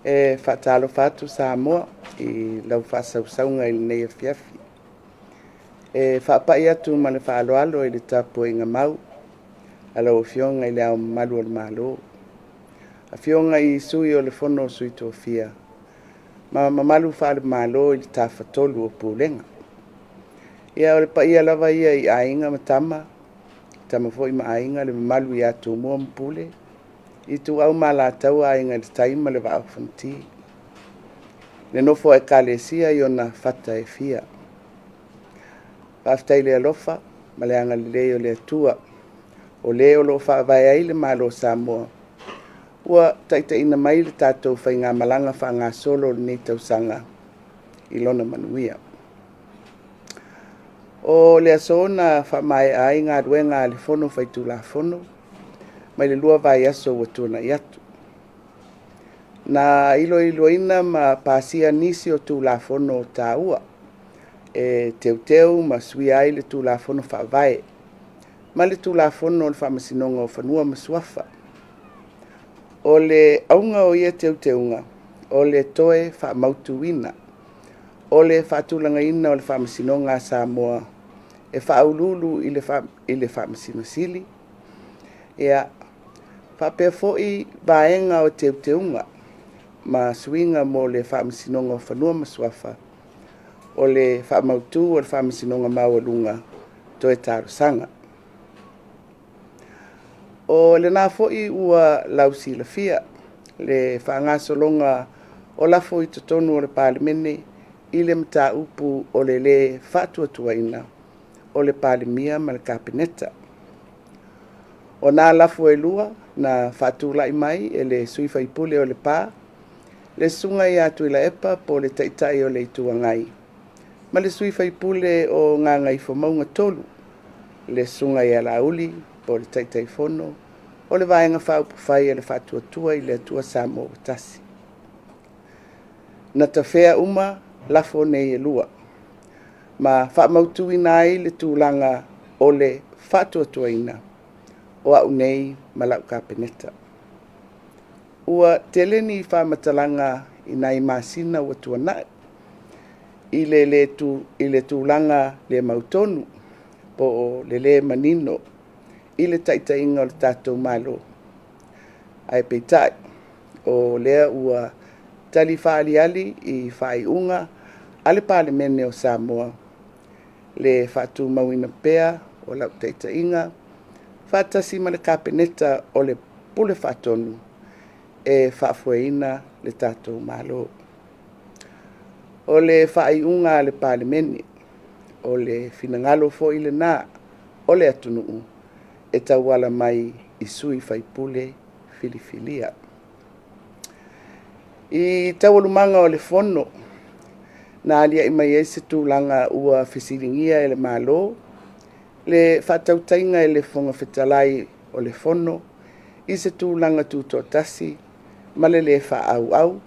E faatalofa atu Samoa i lau faasausauga i lenei afiafi. E faapai atu ma le faaaloalo i le tapuaiga mau a lau Afioga i Le Ao Mamalu o le Malo, Afioga i Sui o le Fono a Sui Tofia ma mamalu faale-Malo i le Tafatolu o Pulega. Ia, o le paia lava ia i Aiga ma Tama, Tama foi ma Aiga, le mamalu ia Tumua ma Pule, Ituau ma Alataua, Aiga i le Tai ma le Vaa o Fonoti, le nofo a Ekalesia i ona fata e fia. Faafetai i le alofa ma le agalelei o le Atua o le o lo o faavae ai le Malo o Samoa ua taitaiina mai le tatou faigamalaga faagasolo o lenei tausaga i lona manuia. O le aso na faamaea ai galuega a le Fono Faitulafono mai le 2 vaiaso ua tuanai atu. Na iloiloina ma pasia nisi o Tulafono taua e teuteu ma suia ai le Tulafono Faavae ma le Tulafono o le Faamasinoga o Fanua ma Suafa. O le auga o ia teuteuga, o le toe faamautuina o le faatulagaina o le Faamasinoga a Samoa e faauluulu i le Faamasino Sili, faapea foi vaega o teuteuga ma suiga mo le Faamasinoga o Fanua ma Suafa, o le faamautu o le Faamasinoga Maualuga toe talosaga. O lena foi ua lausilafia le faagasologa o lafo i totonu o le Palemene i le mataupu o le lē faatuatuaina o le Palemia ma le Kapeneta. O na lafo e lua na faatulai mai e le sui usufono o Lepa, le Susuga ia Tuilaepa po o le Taitai o le Itu Agai ma le sui usufono o Gagaifomauga 3, le Susuga ia Laauli po o le Taitaifono o le Vaega Faaupufai a le Faatuatua i le Atua Samoa ua Tasi. Na tafea uma lafo nei e lua ma faamautuina ai le tulaga o le faatuatuaina o au nei ma lau Kapeneta. Ua tele ni faamatalaga i nai masina ua tuanai i le tulaga le mautonu po o le le manino i le taitaiga o le tatou Malo, ae peitai, o lea ua tali faaaliali i faaiuga a le Palemene o Samoa le faatumauina pea o lau taitaiga faatasi ma le Kapeneta o le Pule Faatonu e faafoeina le tatou Malo. O le faaiuga a le Palemene, o le finagalo foi lena o le atunuu e tauala mai i sui usufono filifilia. I taualumaga o le Fono na aliae mai ai se tulaga ua fesiligia e le Malo le faatautaiga e le Fofoga Fetalai o le Fono i se tulaga tutoatasi ma le le faaauau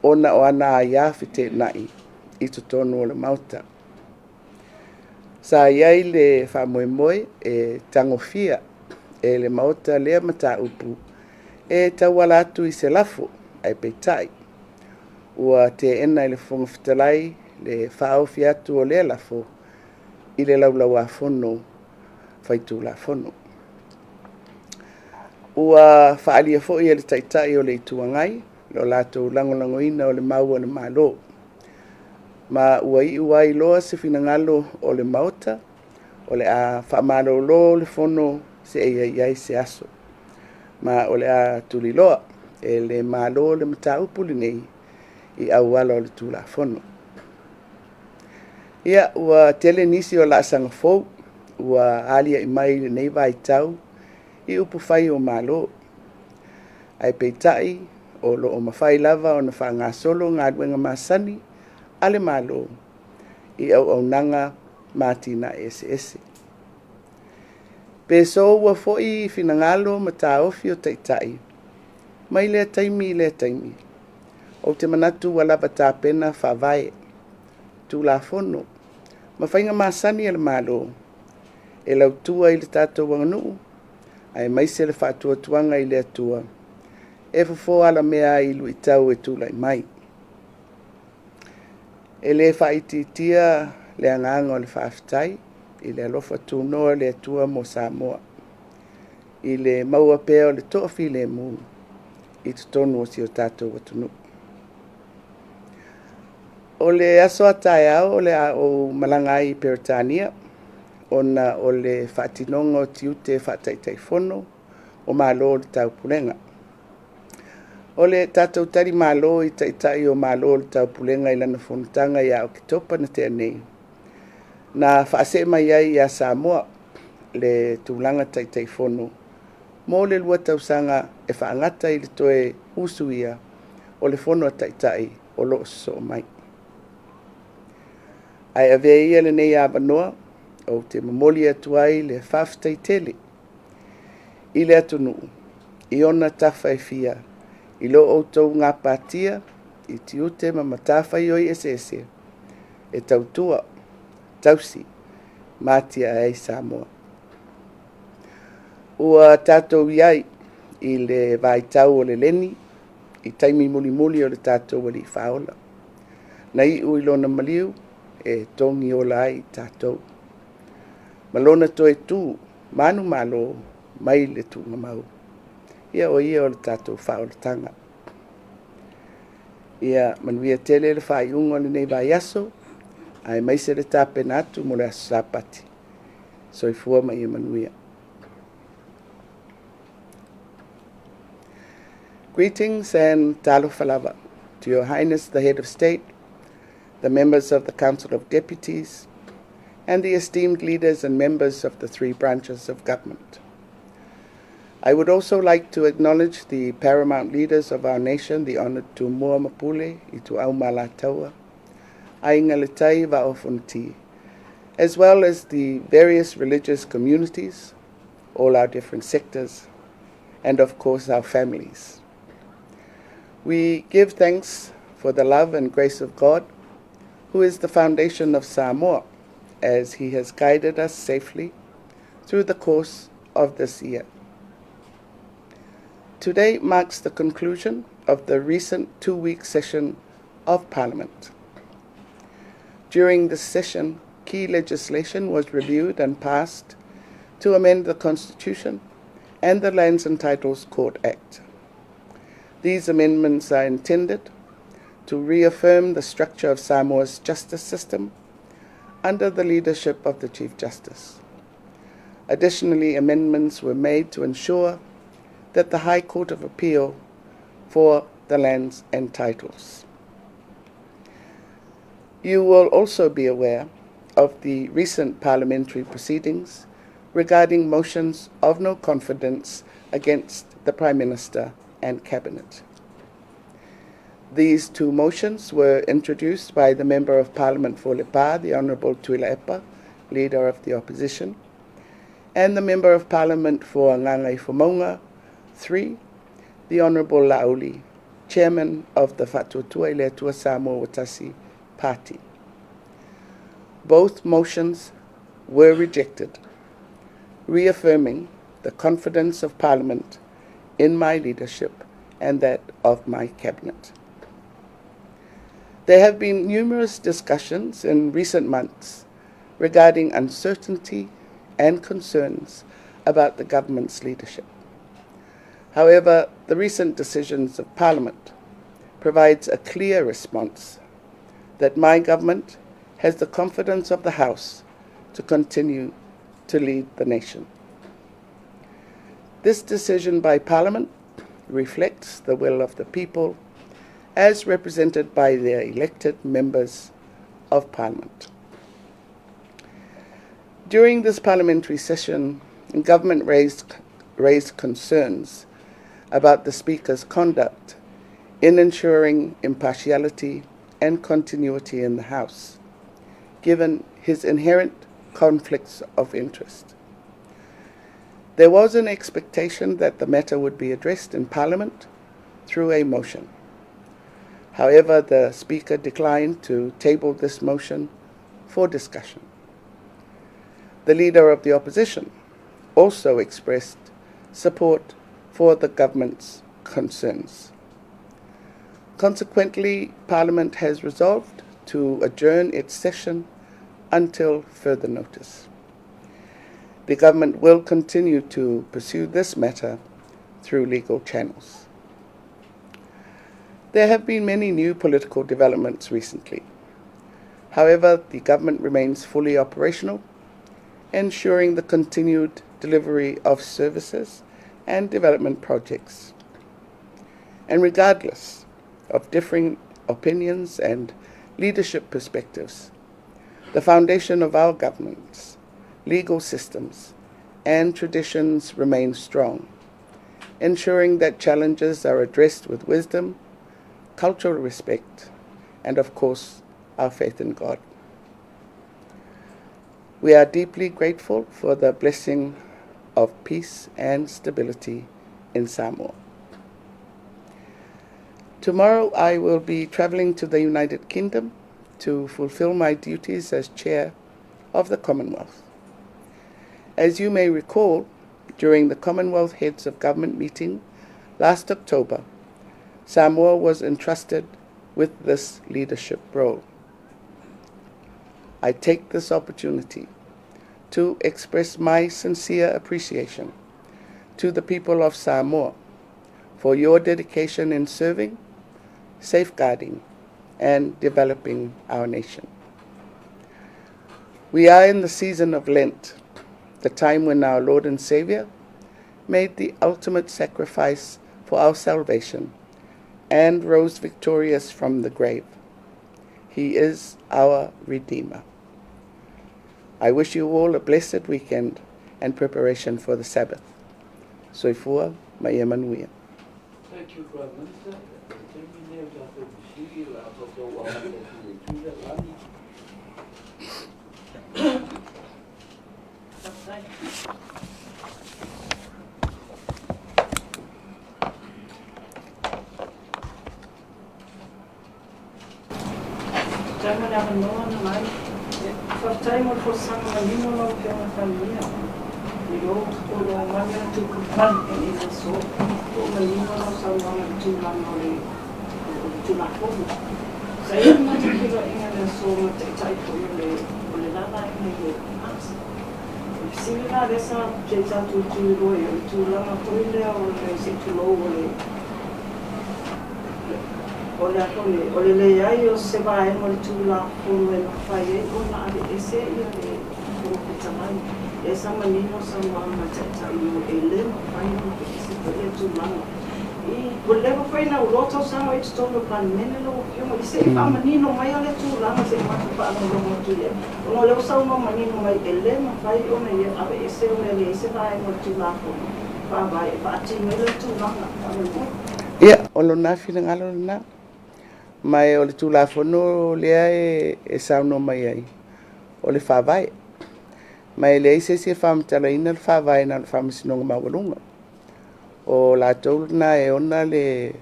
ona o ana aia feteenai i totonu o le Maota. Sa i ai le faamoemoe e tagofia e le Maota lea mataupu e tauala atu i se lafo, ae peitai ua teena e le Fofoga Fetalai le faaofi atu o lea lafo i le Laulau-a-Fono Faitulafono. Ua faaalia foi e le Taitai o le Itu Agai lo latou lagolagoina o le mau a le Malo, ma ua iu ai loa se finagalo o le Maota, o le a faamalolo le Fono seia i ai se aso, ma o le a tuliloa e le Malo le mataupu lenei i auala o le Tulafono. Ia, ua tele nisi o laasaga fou ua aliae mai i lenei vaitau i upufai o Malo, ae peitai o lo o mafai lava ona faagasolo galuega masani a le Malo i auaunaga ma atinae eseese. Pe soua foi finagalo ma taofi o Taitai mai lea taimi i lea taimi, ou te manatu ua lava tapena Faavae, Tulafono ma faiga masani a le Malo e lautua i le tatou aganuu aemaise le faatuatuaga i le Atua. e fofo alamea ai i luitau e tulai mai. E le faaitiitia le agaga o le faafetai i le alofa tunoa o le Atua mo Samoa i le maua pea o le toafilemu i totonu o si o tatou atunuu. O le aso a taeao o le a ou malaga ai i Peretania ona o le faatinoga o tiute faa-Taitaifono o Malo o le Taupulega. O le tatou talimalo i Taitai o Malo o le Taupulega i lana fonotaga ia Oketopa na tea nei, na faasee mai ai ia Samoa le tulaga Taitaifono mo le 2 tausaga e faagata i le toe usuia o le Fono a Taitai o lo o sosoo mai. Ae avea ia lenei avanoa ou te momoli atu ai le faafetai tele i le atunuu i ona tafa e fia i lo outou gapatia i tiute ma matafaioi eseese e tautua, tausi ma atiae ai Samoa. Ua tatou i ai i le vaitau o le leni i taimi mulimuli o le tatou Alii Faaola, na iu i Lona maliu e togi ola ai i tatou ma Lona toe tu manumalo mai le tuugamau. Ia o Ia o le tatou faaolataga. Ia manuia tele le faaiuga o lenei vaiaso aemaise le tapena atu mo le aso Sapati. Soifua ma ia manuia. Greetings and talofa lava to Your Highness the Head of State, the members of the Council of Deputies, and the esteemed leaders and members of the three branches of government. I would also like to acknowledge the paramount leaders of our nation, the Honored Tumua Mapule, Ituau ma Alataua, Aiga i le Tai, Vaa o Fonoti, as well as the various religious communities, all our different sectors, and of course our families. We give thanks for the love and grace of God, who is the foundation of Samoa, as He has guided us safely through the course of this year. Today marks the conclusion of the recent 2-week session of Parliament. During this session, key legislation was reviewed and passed to amend the Constitution and the Lands and Titles Court Act. These amendments are intended to reaffirm the structure of Samoa's justice system under the leadership of the Chief Justice. Additionally, amendments were made to ensure that the High Court of Appeal for the lands and titles. You will also be aware of the recent parliamentary proceedings regarding motions of no confidence against the Prime Minister and Cabinet. These two motions were introduced by the Member of Parliament for Lepa, the Honourable Tuilaepa, Leader of the Opposition, and the Member of Parliament for Gagaifomauga 3, the Honourable Laauli, Chairman of the Faatuatua i le Atua Samoa Ua Tasi Party. Both motions were rejected, reaffirming the confidence of Parliament in my leadership and that of my cabinet. There have been numerous discussions in recent months regarding uncertainty and concerns about the government's leadership. However, the recent decisions of Parliament provides a clear response that my government has the confidence of the House to continue to lead the nation. This decision by Parliament reflects the will of the people as represented by their elected members of Parliament. During this parliamentary session, government raised concerns about the Speaker's conduct in ensuring impartiality and continuity in the House, given his inherent conflicts of interest. There was an expectation that the matter would be addressed in Parliament through a motion. However, the Speaker declined to table this motion for discussion. The Leader of the Opposition also expressed support for the government's concerns. Consequently, Parliament has resolved to adjourn its session until further notice. The government will continue to pursue this matter through legal channels. There have been many new political developments recently. However, the government remains fully operational, ensuring the continued delivery of services and development projects. And regardless of differing opinions and leadership perspectives, the foundation of our governments, legal systems, and traditions remain strong, ensuring that challenges are addressed with wisdom, cultural respect, and of course, our faith in God. We are deeply grateful for the blessing of peace and stability in Samoa. Tomorrow I will be traveling to the United Kingdom to fulfill my duties as chair of the Commonwealth. As you may recall, during the Commonwealth Heads of Government meeting last October, Samoa was entrusted with this leadership role. I take this opportunity to express my sincere appreciation to the people of Samoa for your dedication in serving, safeguarding, and developing our nation. We are in the season of Lent, the time when our Lord and Savior made the ultimate sacrifice for our salvation and rose victorious from the grave. He is our Redeemer. I wish you all a blessed weekend and preparation for the Sabbath. Soifua ma ia manuia. Thank you, Prime Minister. I te taimi nei o tātou fesili, o le a tātou amata atu i le itu lea, Lani. Faafetai. Faafetai mo le avanoa Nanai. Faafetai mo le folasaga manino lau Afioga Palemia i lou tolomaga e lenei aso. Ua manino lau saunoaga i le tulaga o le Tulafono. Sa i ai le matou feiloaiga i le aso ma le Taitai foi o le la vaega i le Arts. O le fesili la lea sa se i tatou tuliloa i ai, o le tulaga foi lea o le, se i tulou, o le O le a foi, o le leai o se vaega o le Tulafono e mafai ai ona aveese le Fofoga Fetalai. Lea sa manino saunoaga a le Taitai e le mafai ona aveese foi lea tulaga. I, ua leva foi ona uloa tausaga o i totonu o le Palemene lau Afioga, i se i faamanino maia lea tulaga se i matou faalogologo atu i ai, ona o lea ua saunoa manino mai e le mafai ona ia aveese ona e leai se vaega o le Tulafono Faavae e faatino ai lea tulaga. Faamolemole. Ia, o lona finagalo lena. Ma o le Tulafono lea e saunoa mai ai, o le Faavae. Ma e leai se isi e faamatalaina le Faavae na o le Faamasinoga Maualuga. O latou lena e ona le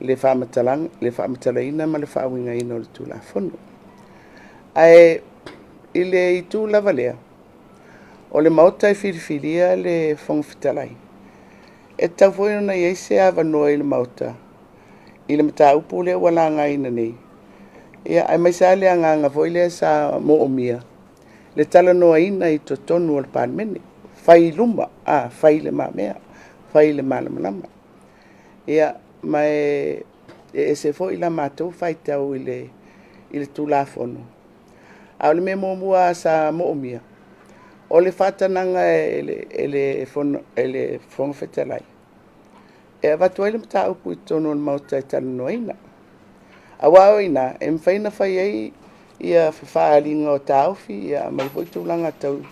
le faamatalaga, le faamatalaina ma le faauigaina o le Tulafono. Ae i le itu lava lea, o le Maota e filifilia le Fofoga Fetalai, e tatau foi ona i ai se avanoa i le Maota i le mataupu lea ua lagaina nei, ia, aemaise lava le agaga foi lea sa moomia, le talanoaina i totonu o le Palemene, fai i luma, a, fai i le mamea, fai i le malamalama. Ia, ma e ese foi la matou faitau i le Tulafono, a o le mea muamua sa moomia, o le faatanaga e le Fofoga Fetalai, e avatu ai le mataupu i totonu o le Maota e talanoaina. Aua o i ina, e mafai ona fai ai ia fefaaliga o taofi, ia aumai foi tulaga tau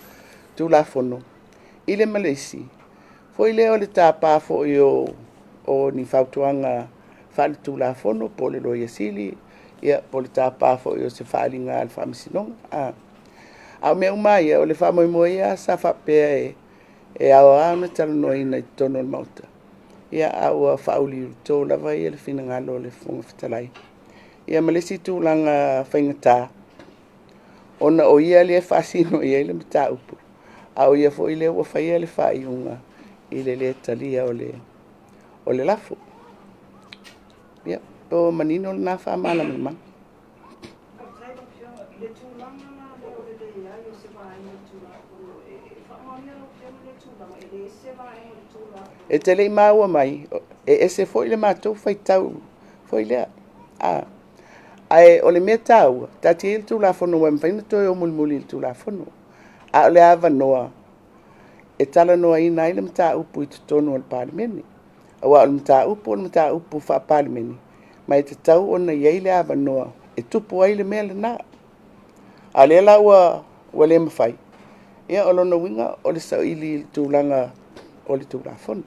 Tulafono i le ma le isi, foi lea o le tapa foi o ni fautuaga faale-Tulafono po o le Loia Sili, ia, po o le tapa foi o se faaaliga a le Faamasinoga. A o mea uma lava ia, o le faamoemoe ia sa faapea e ao lava ona talanoaina i totonu o le Maota, ia, a ua faauliulito lava le finagalo o le Fofoga Fetalai. Ia ma le isi tulaga faigata, ona o ia lea e faasino i ai le mataupu, a o ia foi lea ua faia le faaiuga i le lē talia o o le lafo. Ia, po ua manino lena faamalamalamaga. Faafetai lau Afioga. I le tulaga la lea o le leai o se vaega o le Tulafono, e faamaonia lau Afioga lea tulaga, e leai se vaega o le Tulafono? E te le i maua mai, e ese foi le matou faitau foi lea. Ae o le mea taua, taatia ia le Tulafono aua e mafai ona toe o mulimuli i le Tulafono. A o le avanoa e talanoaina ai le mataupu i totonu o le Palemene. Aua o le mataupu o le mataupu faa-Palemene, ma e tatau ona i ai le avanoa e tupu ai le mea lena. A o lea la ua le mafai, ia o lona uiga o le saili i le tulaga o le Tulafono.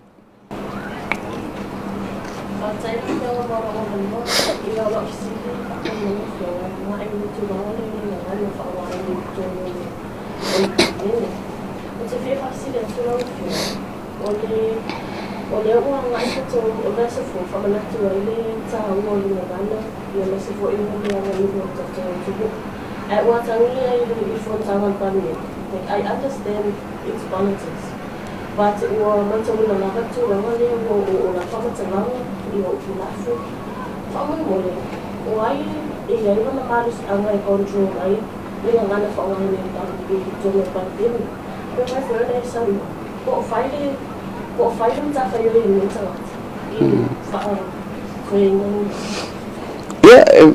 Faafetai lau Afioga mo lou avanoa. Ia o lau fesili faamolemole lau Afioga e agai i le tulaga lea o le gagana faaaogaina i totonu o le Palemene. Ou te fia faafesili atu lau Afioga, o le o lea ua agai tatou, o le aso fou e faamanatu ai le taua o le gagana aemaise foi o le aganuu a le tatou atunuu. Ae ua atagia i le fonotaga a le Palemene, like I understand it's politics, but ua matauina lava le tulaga lea ua oooo lava faamatalaga ia upu lafo. Faamolemole, o ai e i ai lona malosiaga e control ai le gagana faaaogaina i totonu o le Palemene? Pe mafai foi ona e saunoa po o fai le po o fai le matafaioi a lenei tagata i le faafoeina o Ia, e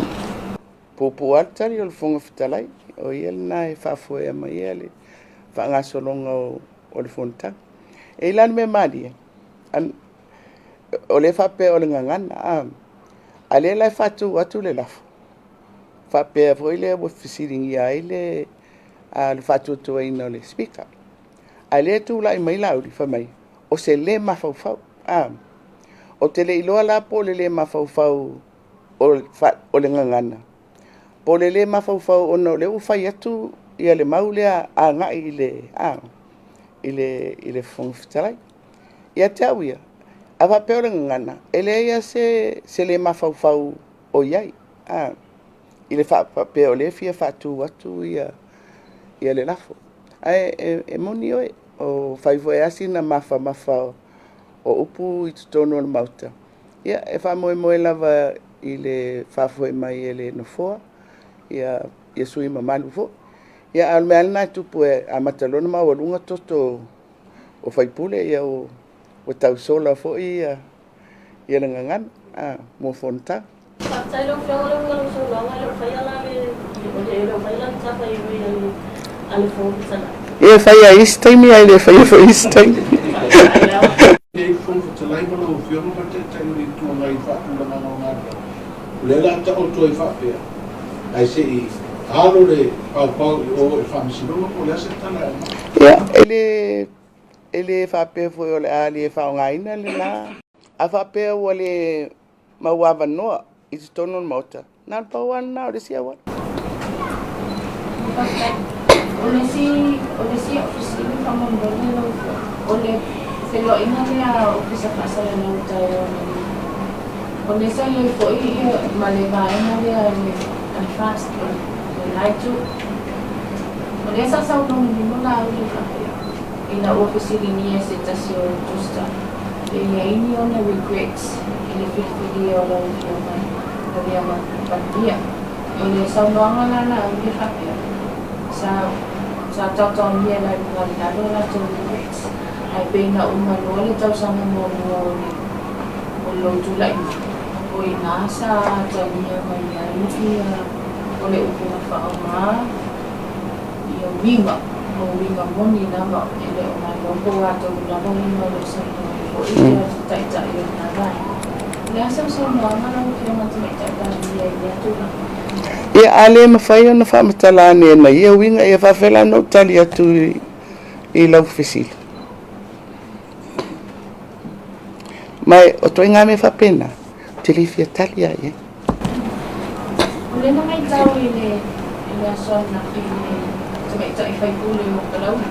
puupuu lava le tali o le Fofoga Fetalai, o ia lena e faafoea mai le faagasologa o le fonotaga. E i ai la le mea malie, o lea e faapea o le gagana, a o lea la e faatu atu le lafo, faapea foi lea ua fesiligia ai le faatuatuaina o le Speaker. A o lea e tulai mai Laauli fai mai, o se lē mafaufau. Ou te le iloa la po o le lē mafaufau o le gagana, po o le lē mafaufau ona o lea ua fai atu le mau lea agai i le Fofoga Fetalai. Ia te au ia, a faapea o le gagana, e leai lava se lē mafaufau o i ai i le faapea o lea e fia faatu atu le lafo. Ae e moni oe, ua fai foi lava sina mafamafa o upu i totonu o le Maota. Ia, e faamoemoe lava i le faafoe mai e le Nofoa ia sui usufono mamalu foi. Ia a o le mea lava lena e tupu e amata loa ona maualuga toto o sui usufono, ia ua tau sola foi le gagana mo fonotaga. Faafetai lau Afioga. O le uiga o lau saunoaga, e le o faia la le e le o faia la le matafaioi a le Fofoga Fetalai. Ia, e fai lava i isi taimi ae le faia foi i isi taimi. Faafetai lava. Nei Fofoga Fetalai ma lau Afioga ma le Taitai o le Itu Agai i le faatulagaga o galuega, o lea o le a taoto ai faapea, ae se i alo le paopao i o i le Faamasinoga po o le a se tala e aumai. Ia, e le faapea foi o le a le faaaogaina lena. A faapea ua le mau avanoa i totonu o le Maota, na o le pau lava lena o le isi auala. Faafetai. O le isi fesili faamolemole lau Afioga, o le feloaiga lea a Ofisa Faasalalau taeao nei, o lea sa i ai foi ia ma le vaega lea a le FAST, o le itu. O lea sa saunoa manino Laauli faapea, ina ua fesiligia e se tasi o tusta, pe i ai ni ona regrets i le filifilia o lau Afioga e avea ma Palemia. O le saunoaga la Laauli faapea, sa taotaomia i luga i lalo o latou regrets, ae pei na uma loa le tausaga muamua o lou tulai mai, o i ina sa atagia mai ai ia o le upu na faaaoga ia uiga, o uiga moni lava, e le o malo po o atonu lava uiga o lo o saunoa ai foi ia taitai o lena vaega. O le a sau saunoaga lau Afioga Tamaitai Palemia i lea tulaga? Ia, a le mafai ona faamatala ane na ia uiga, ia faapea la ona ou tali atu i lau fesili. Ma o ituaiga mea faapena, ou te le fia tali lava i ai. O lea na matau i le aso ananafi i le tamaitai faipule o Palauli.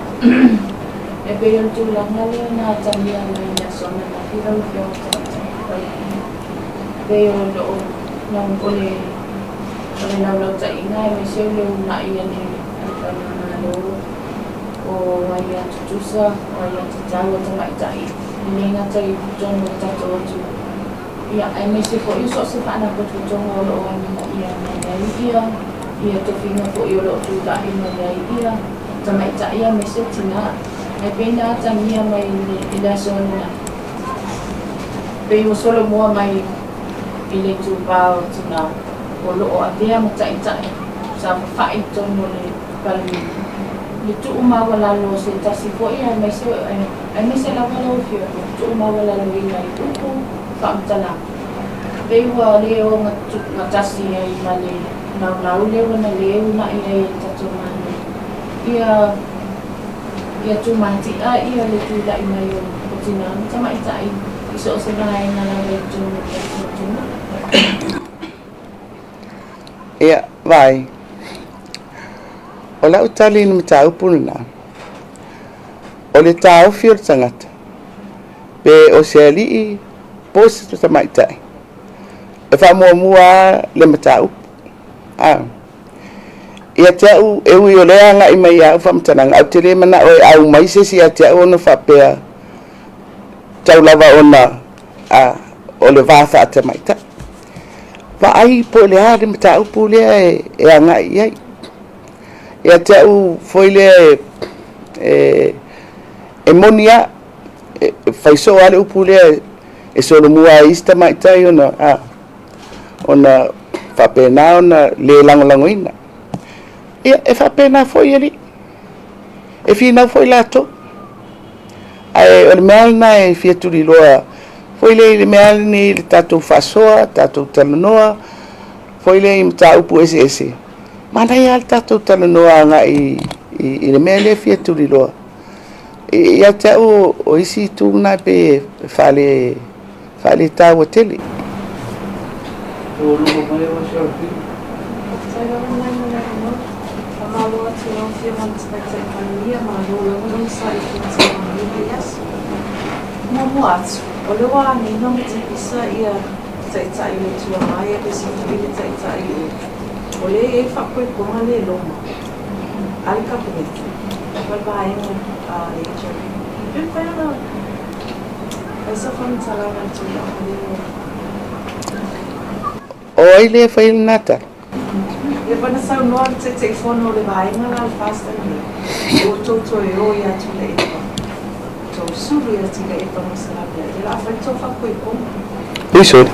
E pei o le tulaga lea na atagia mai i le aso ananafi lau Afioga Tamaitai Palemia. Pei o lo o o le laulautaiga aemaise o le uunai a le Faigamalo o aia tutusa, o aia tatau a tamaitai. E le gata i totonu o le tatou atunuu, ia, aemaise foi o so o se faalapotopotoga o lo o amanaia mai ai ia ia tofiga foi o lo o tulai mai ai ia tamaitai aemaise tinā. Ae pei na atagia mai i le aso ananafi, pei ua solomua mai i le itupa o tinā o lo o avea ma taitai saofafai i totonu o le Palemene, le tuumaualalo o se tasi foi aemaise aemaise lava lau Afioga, le tuumaualaloina i upu faamatalaga, pei ua le ogatasi ai ma le naunau lea ua na le uunai ai e le tatou Malo ia ia tumatia ia le tulai mai o tinā ma tamaitai i so o se vaega lava i totonu o le tatou atunuu. Ia, vaai. O lau tali i le mataupu lena, o le taofi o le tagata, pe o se alii po o se tamaitai, e faamuamua lava le mataupu. A. Ia te au, e ui o lea e agai mai ia au faamatalaga, ae ou te le manao e au mai se isi ia te au ona faapea tau lava ona a, o le va faatamaitai. Vaai po o le a le mataupu lea e agai i ai. Ia te au foi lea e moni lava, e fai soo lava le upu lea e solomua ai isi tamaitai ona a, ona faapena ona le lagolagoina. Ia, e faapena foi alii. E finau foi latou. Ae o le mea lena e fia tuliloa foi lea i le mea lenei i le tatou faasoa, tatou talanoa foi lea i mataupu eseese. Manaia lava le tatou talanoa agai i le mea lea e fia tuliloa. Ia te au o isi itu na e pei e faaletaua tele. Ua luma mai o Serafini. Faafetai lava mai mo le avanoa. Faamalo atu i lau Afioga i le Tamaitai Palemia, malo lava le onosai i faamatalaga o lenei vaiaso. Muamua atu, o lea ua agiga ma tapisa ia Taitai o le Itu Agai aemaise foi le Taitai o lea e i ai le faapoipoga le loma a le Kapeneta ma le vaega a le HRPP. Pe mafai ona fai sau faamatalaga i le tulaga lea lau Afioga? O ai lea e fai lena tala? Lea foi na saunoa le Taitaifono o le vaega la le FAST ananei, ua outou toe o ia Tuilaepa, tou sulu ia Tuilaepa ma Salaveai, o le a fai le tou faapoipoga. Ui sole.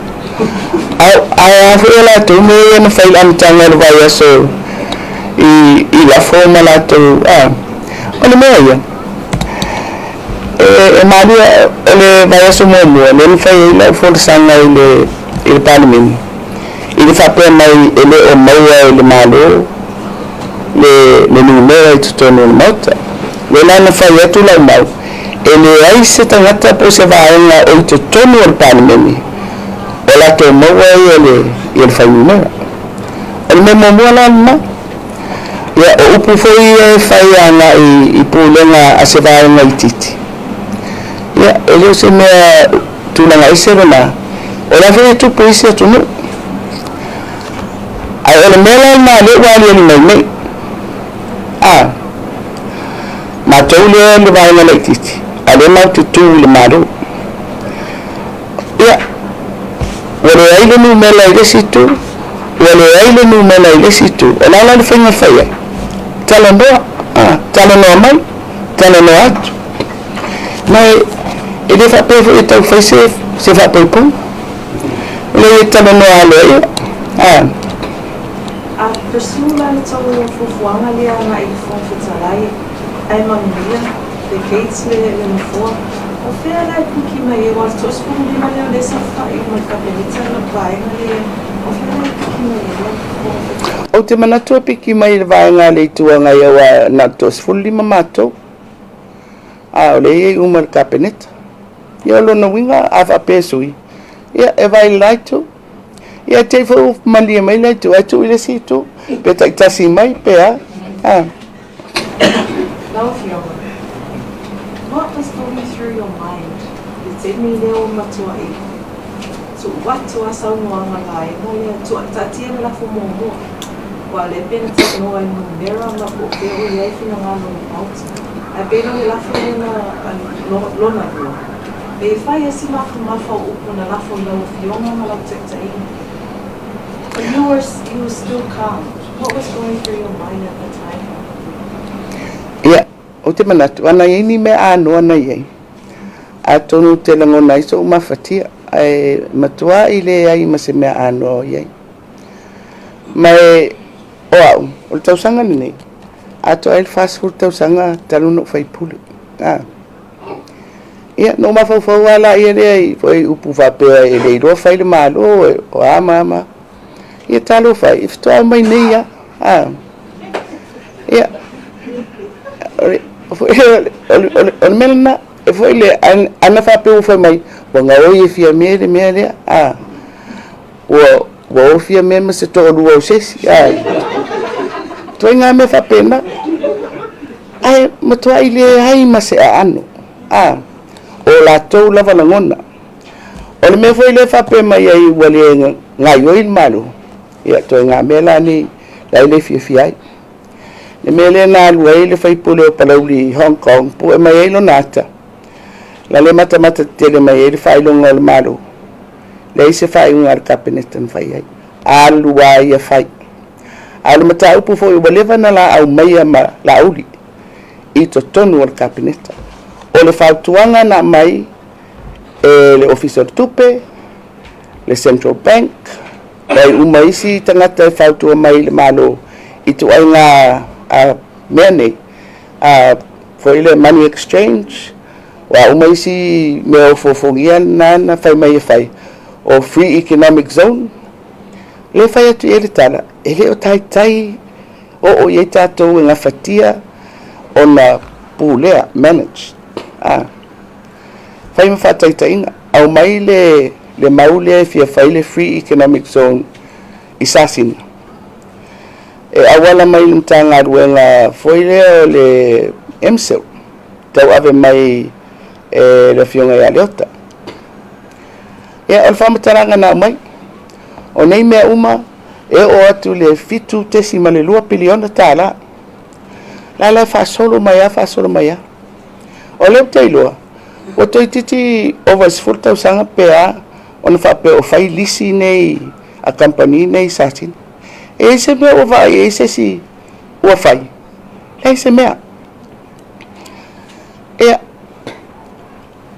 Ae a foi o latou mea ia na fai i le amataga o le vaiaso i lafo ma latou a. O le mea ia, e malie o le vaiaso muamua lea na fai ai lau folasaga i le Palemene, i le faapea mai e le o maua e le Malo le numera i totonu o le Maota. Lea la na fai atu lau mau, e leai se tagata po o se vaega o i totonu o le Palemene o latou maua ia le fuainumera. O le mea muamua la lena. Ia, o upu foi ia e fai agai i pulega a se vaega itiiti. Ia, e le o se mea tulaga ese lena. O la foi e tupu i isi atunuu. Ae o le mea la lena lea ua aliali mai nei. A, matou lea le vaega laitiiti, a o lea matou te tu i le Malo. Ia, ua leai le numera i le isi itu, ua leai le numera i le isi itu. O le a la le faiga e fai ai? Talanoa, a, talanoa mai, talanoa atu. Ma e le faapea foi e tau fai se faapoipoga. O lea e talanoa aloaia. A. A pursue la le tou fuafuaga lea agai i le Fofoga Fetalai ae manuia, vacates le nofoa. O fea la e piki mai ai, aua o le 35 lea o lea e saofai uma i le Kapeneta ma le vaega lea, o fea la e piki mai ai le Fofoga Fetalai? Ou te manatu e piki mai i le vaega a le Itu Agai aua na o le 35 matou, a o lea e i ai uma i le Kapeneta. Ia o lona uiga a faapea e sui, ia e vaai i le la itu. Ia te i foi ua malie mai le itu ae tuu i le isi itu, pe taitasi mai pe a. A. Lau Afioga, what was going through your mind i le taimi lea ua matuai tuu atu a saunoaga vaega lea, taatia le lafo muamua, aua o lea pei na talanoa i numera ma po o fea o i ai finagalo o le Maota. Ae pei la o le lafo lea na lona lua. Pe fai e si mafamafa o upu na lafo i lau afioga ma lau taitaiga. But you were still calm. What was going through your mind at the time? Ia, ou te manatu, ana i ai ni mea anoa na i ai, atonu ou te lagona ai so'u mafatia, ae matua'i leai ma se mea anoa o i ai. Ma e o a'u, o le tausaga lenei, atoa ai le 40 tausaga talu ona ou faipule. A. Ia, na ou mafaufau lava laia lea i foi upu faapea e le iloa fai le Malo, e o a ma a ma a. Ia talofa e, faatoa omai nei lava. A. Ia, o le, o le mea lena, e foi le, ana faapea ua fai mai, ua gaoi e Fiame le mea lea, a, ua o Fiame ma se toalua o se isi, a, ituaiga mea faapena. Ae matuai leai ma se aano, a, o latou lava lagona. O le mea foi lea faapea mai ai ua le gaoioi le Malo, ia ituaiga mea la nei la e le fiafia ai. Le mea lea na alu ai le faipule o Palauli i Hong Kong, pue mai ai lona ata, na le matamata tetele mai ai le faailoga o le Malo, leai se faaiuga a le Kapeneta na fai ai. Alu lava ia fai. A o le mataupu foi ua leva na laau maia ma Laauli i totonu o le Kapeneta. O le fautuaga na aumai e le Ofisa o le Tupe, le Central Bank, o ai uma isi tagata e fautua mai i le Malo i ituaiga a mea nei, a foi le money exchange, o a uma isi mea ofoofogia na na fai mai e fai, o free economic zone, le fai atu i ai le tala, e le o taitai oo i ai tatou e gafatia ona pulea, manage. A. Fai ma faataitaiga, aumai le mau lea e fia fai le free economic zone i Sasina. E auala mai le Matagaluega foi lea o le MSIL, tauave mai e le afioga ia Leota. Ia, o le faamatalaga na aumai, o nei mea uma e oo atu le 7.2 piliona tala. La la e faasolo mai a, faasolo mai a. O lea ou te iloa, ua toeitiiti ova i 10 tausaga pe a ona faapea o fai lisi nei a kamupani nei i Sasina. E i ai se mea ua vaai ai se isi ua fai? Leai se mea. Ia,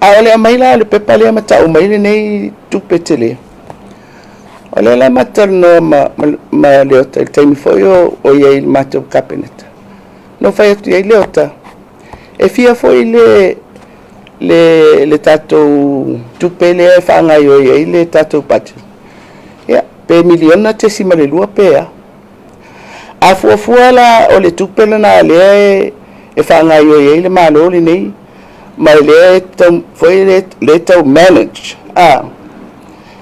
a o le aumai la o le pepa lea ma tau mai lenei tupe tele, o lea la ma talanoa ma Leota i le taimi foi o i ai i le matou Kapeneta. Na ou fai atu i ai, Leota, e fia foi le tatou tupe lea e faagaoioi ai le tatou budget? Ia, pe miliona tesi ma le lua pe a. A fuafua la o le tupe lena lea e faagaoioi ai le Malo lenei, ma lea e tau, foi le tau manage a,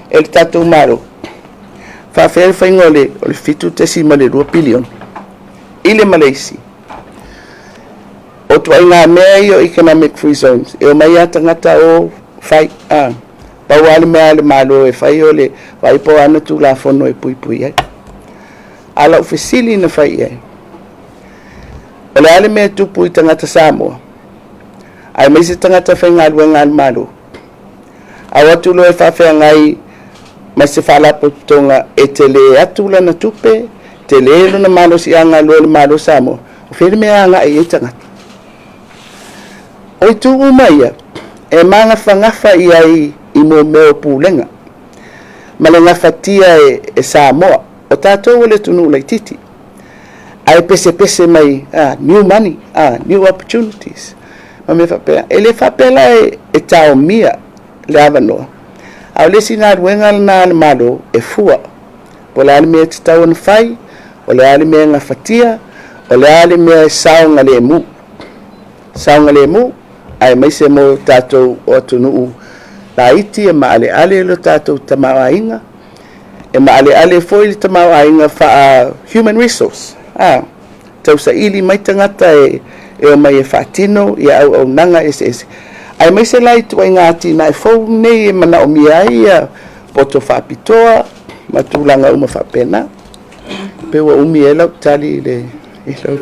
e le tatou Malo. Faafefea le faiga o le 7.2 piliona i le ma le isi. O ituaiga mea ia o economic free zones, e omai lava tagata o fai, a. Pau lava le mea a le Malo e fai o le vaai po o ana Tulafono e puipui ai. A lau fesili na fai i ai, o le a le mea e tupu i tagata Samoa, aemaise tagata faigaluega a le Malo, a o atu loa e faafeagai ma se faalapotopotoga e tele atu lana tupe, tele lona malosiaga loa le Malo Samoa, o fea le mea e agai i ai tagata? O itu uma ia, e magafagafa i ai i mea o pulega, ma le gafatia e Samoa, o tatou o le atunuu laitiiti, ae pesepese mai new money, new opportunities, ma mea faapea. E le faapea la e taomia le avanoa, a o le isi galuega lena a le Malo e fua, po o le a le mea e tatau ona fai, o le a le mea e gafatia, o le a le mea e saogalemu. Saogalemu, aemaise mo tatou o atunuu laiti e maaleale lo tatou tamaoaiga, e maaleale foi le tamaoaiga faa human resource. A, tausaili mai tagata e omai e faatino ia auaunaga eseese. Aemaise la i ituaiga atinae fou nei e manaomia ai ia poto faapitoa ma tulaga uma faapena. Pe ua umi ai lau tali i le i lau.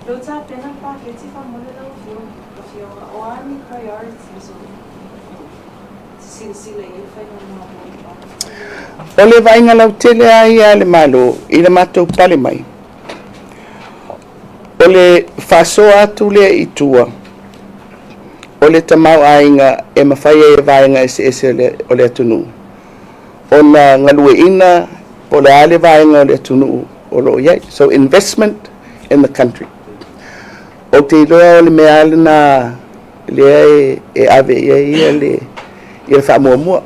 Lea ua tapena le paketi faamolemole lau Afioga, o a ni priorities o te silasila i ai le faigamalo i le paketi lea? O le vaaiga lautele lava ia a le Malo i le matou pale mai, o le faasoa atu lea i tua o le tamaoaiga e mafai ai e vaega eseese o le atunuu ona galueaiina po o le a le vaega o le atunuu o lo o i ai. So investment in the country. Ou te iloa o le mea lava lena lea e ave i ai le faamuamua.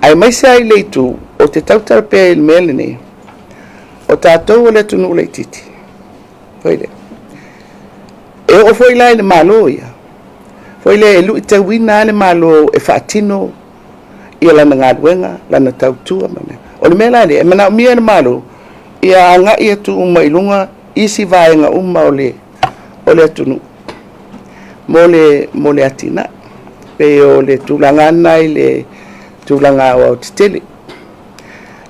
Aemaise lava i le itu, ou te tautala pea i le mea lenei, o tatou o le atunuu laitiiti, foi lea. E oo foi la i le Malo ia, foi lea e luitauina lava le Malo e faatino ia lana galuega, lana tautua ma mea. O le mea la lea, e manaomia e le Malo ia agai atu uma i luga isi vaega uma o le atunuu mo le atinae. Pei o le tulaga lena i le tulaga aoaotetele.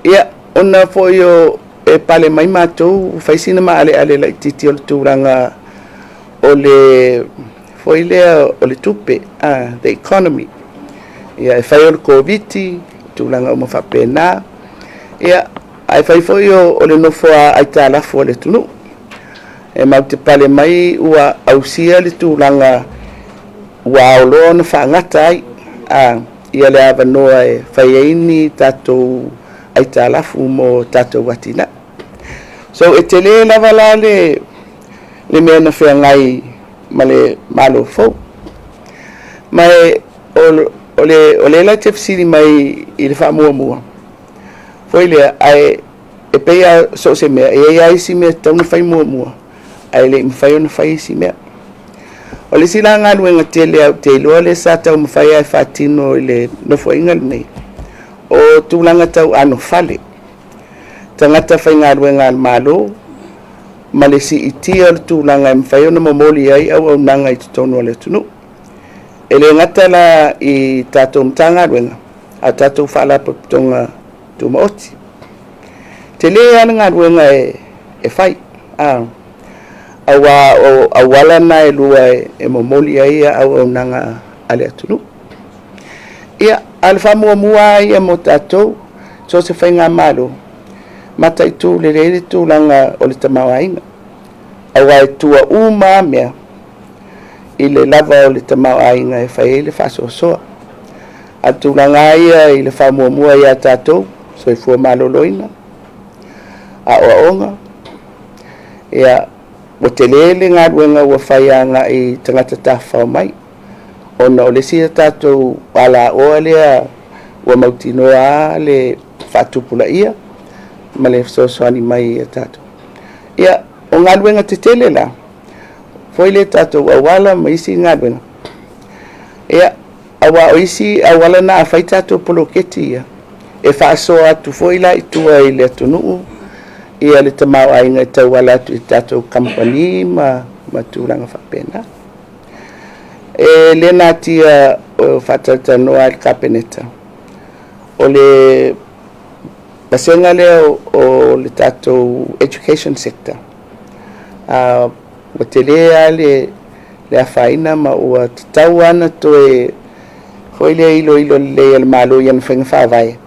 Ia, ona foi o e pale mai matou, fai sina maaleale laitiiti o le tulaga o le foi lea o le tupe, the economy. Ia, e fai o le Koviti, tulaga uma faapena. Ia, ae fai foi o le nofo aitalafu a le atunuu. E matou te pale mai ua ausia le tulaga ua aoloa ona faagata ai ia le avanoa e fai ai ni tatou aitalafu mo tatou atinae. So e tele lava la le mea na feagai ma le Malo fou. Ma o lea la te fesili mai i le faamuamua, foi lea, ae e pei lava so o se mea, e i ai lava isi mea e tatau ona fai muamua, ae le i mafai ona fai isi mea. O le isi la galuega tele ou te iloa lea sa taumafai lava e faatino i le nofoaiga lenei, o tulaga tau anofale, tagata faigaluega a le Malo, ma le siitia o le tulaga e mafai ona momoli ai auaunaga i totonu o le atunuu. E le gata la i tatou Matagaluega, a o tatou Faalapotopotoga Tumaoti. Tele lava le galuega e fai, aua o auala na e lua e momoli ai auaunaga a le atunuu. Ia, a o le faamuamua lava ia mo tatou, so o se faigamalo, mataitu lelei le tulaga o le tamaoaiga, aua e tua uma lava mea i le lava o le tamaoaiga e fai ai le faasoasoa. A o le tulaga lava ia i le faamuamua ia tatou, soifua maloloina, aoaoga, ia, ua tele le galuega ua fai agai i tagata tafafao mai, ona o le isi a tatou alaoa lea ua mautinoa lava le faatupulaia ma le fesoasoani mai ia tatou. Ia, o galuega tetele la, foi le tatou auala ma isi galuega. Ia, aua o isi auala na a fai tatou poloketi ia, e faasoa atu foi la i tua i le atunuu ia le tamaoaiga e tauala atu i tatou kamupani ma tulaga faapena. E le natia o faatalatalanoa i le Kapeneta, o le vasega lea o le tatou education sector. Ua tele lava le afaina ma ua tatau lava ona toe foi lea iloilo lelei e le Malo i ana faiga faavae.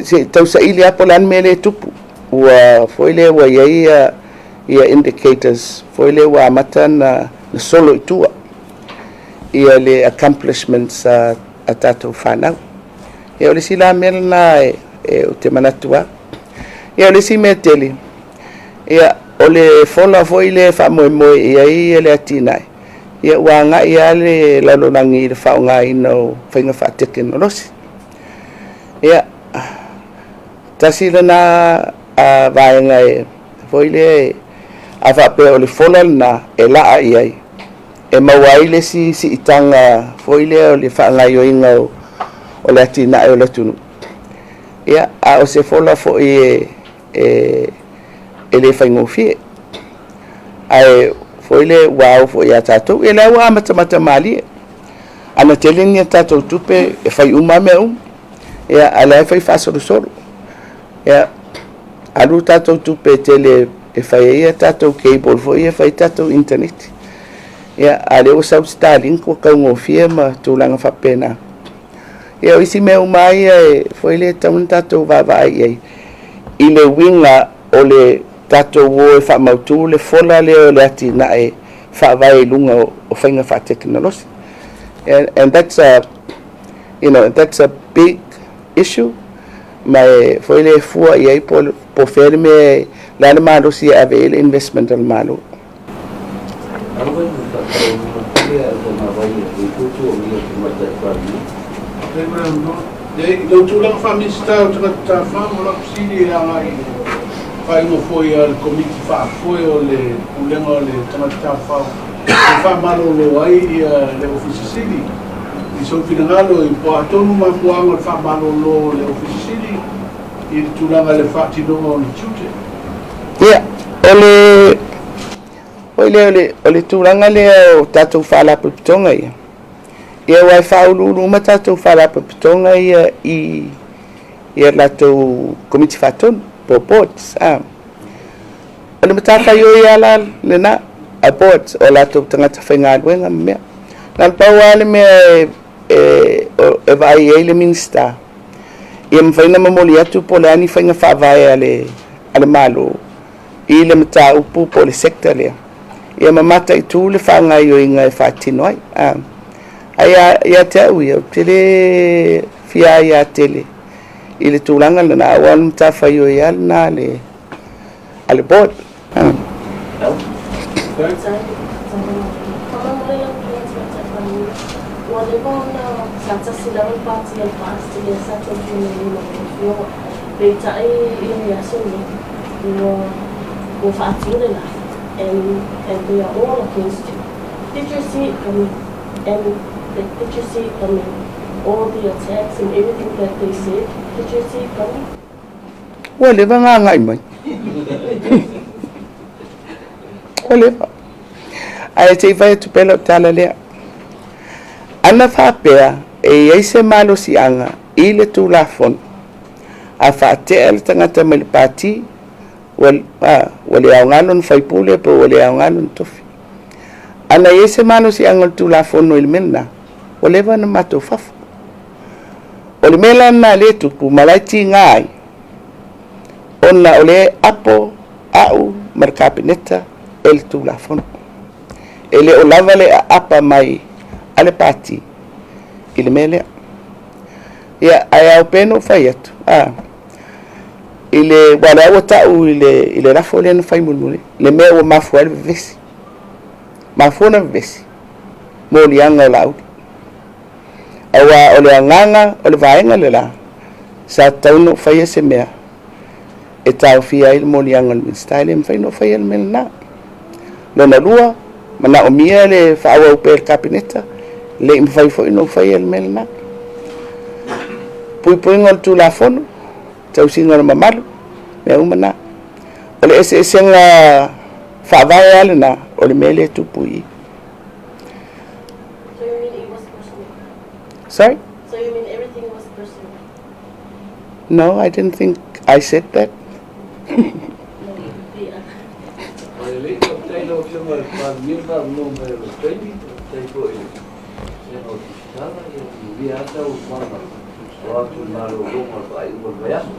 Se i tausaili lava po o le a le mea lea e tupu. Ua foi lea ua i ai ia indicators foi lea ua amata ona solo i tua ia le accomplishments a tatou fanau. Ia o le isi la mea lena ou te manatu lava. Ia o le isi mea tele, ia o le fola foi lea e faamoemoe i ai le atinae, ia ua agai lava le lalolagi i le faaaogaina o faiga faatekonolosi. Ia, tasi lena vaega e foi lea a faapea o le fola lena e laa i ai, e maua ai le isi siitaga foi lea o le faagaoioiga o le atinae o le atunuu. Ia, a o se fola foi e le faigofie. Ae foi lea ua ao foi ia tatou. Ia lea ua amatamata malie. Ana tele ni a tatou tupe e fai uma lava mea uma. Ia, a o lea e fai faasolosolo. Ia, alu tatou tupe e tele e fai ai a tatou cable foi ia e fai ai tatou internet. Ia, a o lea ua sau Starlink ua taugofie ma tulaga faapena. Ia, o isi mea uma lava ia e foi lea e tatau ona tatou vaavaai i ai i le uiga o le tatou o e faamautu le fola lea o le atinae faavae i luga o faiga faatekonolosi. And that's a you know, that's a big issue ma e foi lea e fua i ai po o fea le mea, le a le malosi e ave i ai le investment a le Malo. Alofa i le faatauaina pule a le Tamavai e le tuatuagia o Tamaitai Palemia. Faafetai mo le avanoa. I lou tulaga faa-Minisita o Tagata Tafafao, o lau fesili e agai i le faaiuga foi a le Komiti Faafoe o le Pulega o le Tagata Tafafao e faamalolo ai le Ofisa Sili. I sou finagalo, po o a tonu mafuaaga o le faamalolo o le Ofisa Sili i le tulaga i le faatinoga o ona tiute? Ia, o le foi lea o le tulaga lea o tatou faalapotopotoga ia, ia aua e faauluulu uma tatou faalapotopotoga ia i ia latou komiti faatonu po o boards. O le matafaioi lava la lena a boards, o latou tagata faigaluega ma mea. Na o le pau lava le mea e vaai ai le Minisita, ia mafai ona momoli atu po o le a ni faiga faavae a le Malo i le mataupu po o le sector lea, ia ma mataitu le faagaoioiga e faatino ai. Ae ia te au ia, ou te le fia aia tele i le tulaga lena, aua o le matafaioi lava lena a le board. Faamolemole lau Afioga i le Tamaitai Palemia, ua leva ona sa tasi lava le pati a le FAST lea sa tofia nei ma lau Afioga. Peitai i le aso nei, ua faatu le lafo and they are all against you. Did you see it coming? And did you see it coming? All the attacks and everything that they said, did you see it coming? Ua leva ona agai mai. Ua leva. Ae se i fai atu pea lau tala lea. Ana faapea e i ai se malosiaga i le Tulafono a faatea le tagata mai le pati, ua le aoga lona faipule po ua le aoga lona tofi. Ana i ai se malosiaga o le Tulafono i le mea lena, ua leva ona matou fafo. O le mea la lena lea e tupu ma la e tiga ai, ona o lea e apo au ma le Kapeneta e le Tulafono. E le o lava le aapa mai a le pati i le mea lea. Ia, ae ao pea ona ou fai atu, i le, aua o lea ua tau i le lafo lea na fai mulimuli, le mea ua mafua ai le vevesi. Mafua ona vevesi, moliaga o Laauli. Aua o le agaga o le vaega le la, sa tatau ona ou faia se mea e taofia ai le moliaga o le Minisita, e le mafai ona ou faia le mea lena. Lona lua, manaomia le faaauau pea e le Kapeneta, le i mafai foi ona ou faia le mea lena. Puipuiga o le Tulafono, tausiga o le mamalu, mea uma na. O le eseesega faavae lava lena o le mea lea e tupu i i. So you mean it was personal? Sorry? So you mean everything was personal? No, I didn't think I said that. No, the O le lei faafetai lau Afioga i le Palemia le faavanoa mai o le taimi, faafetai foi i le Vasega o Tusitala, ia manuia lava taualumaga o atu i le malologa o le faaiuga o le vaiaso.